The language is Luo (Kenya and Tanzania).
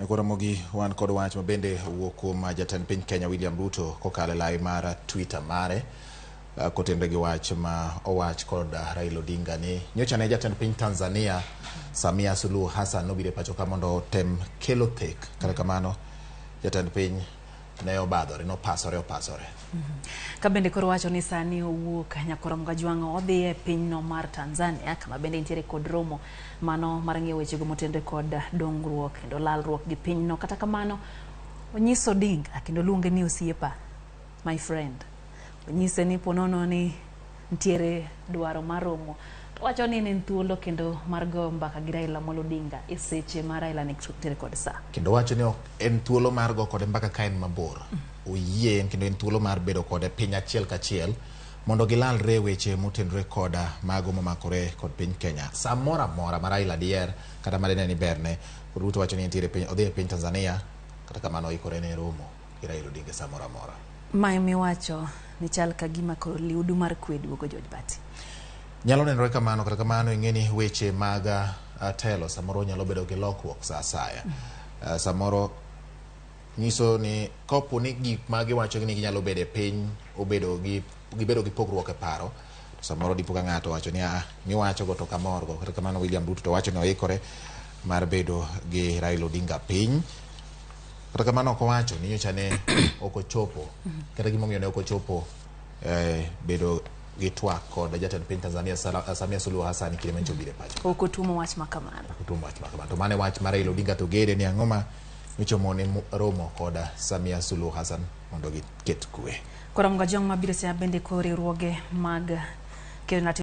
Koro wan kod wach ma bende owuok kuom jatend piny Kenya William Ruto kokalo e lai mar Twitter mare kotenre gi wach ma owach kod Raila Odinga ni nyocha ne jatend piny Tanzania Samia Suluhu Hassan nobiro e pacho ka mondo otem kelo thek. Kata kamano jatend piny ne obadhore, nopasore opasore. Ka bende koro wacho ni sani owuok Nyakoromo Kajwang' odhi e pinyno mar Tanzania kama bende nitiere kod romo mano mar ng'iyo wechego motenre kod dongruok kendo lalruok gi pinyno. Kata kamano onyiso Odinga kendo luonge ni osiepa, my friend. Onyise ni ponono ni nitiere dwaro mar romo. To wacho ni en thuolo kendo mar goyo mbaka gi Raila Amolo Odinga e seche ma Raila nitiere kod saa. Kendo wacho ni en thuolo mar go kode mbaka ka en mabor. Oyie kendo en thuolo mar bedo kode piny achiel kachiel mondo gilalre weche motenore koda mago momakore kod piny Kenya. Samoro amora ma Raila dier kata madine ni berne, Ruto wacho ni entiere piny, odhi e piny Tanzania, kata kamano oikore ne romo gi Raila Odinga samoro amora. Mae miwacho ni chal ka gima koro liudu mar kwe duogo George Bati. Nyalo nenore kamano, kata kamano ing'e ni weche mag telo samoro nyalo bedo gi lokruok sa asaya. Samoro nyiso ni kapo ni gik ma giwacho ni ginyalo bedo e piny obedo gi gibedo gi pogruok e paro, to samoro dipo ka ng'ato owacho ni ah, miwacho go to ok amorgo. Kata kamano William Ruto to wacho ni oikore mar bedo gi Raila Odinga piny. Kata kamano ok owacho ni nyocha ne ok ochopo kata gimomiyo ne ok ochopo bedo gi twak kod jatend piny Tanzania Samia Suluhu Hassan kinde manyocha obiro e pacho. Ok otuomo wach ma kamano. Ok otuomo wach ma kamano. To mano e wach mar Raila Odinga to gere ni ang'o ma nyocha omone romo kod Samia Suluhu Hassan mondo giket kwe. Koro Mgajwang' mabiro seya bende ko riwruoge mag kedo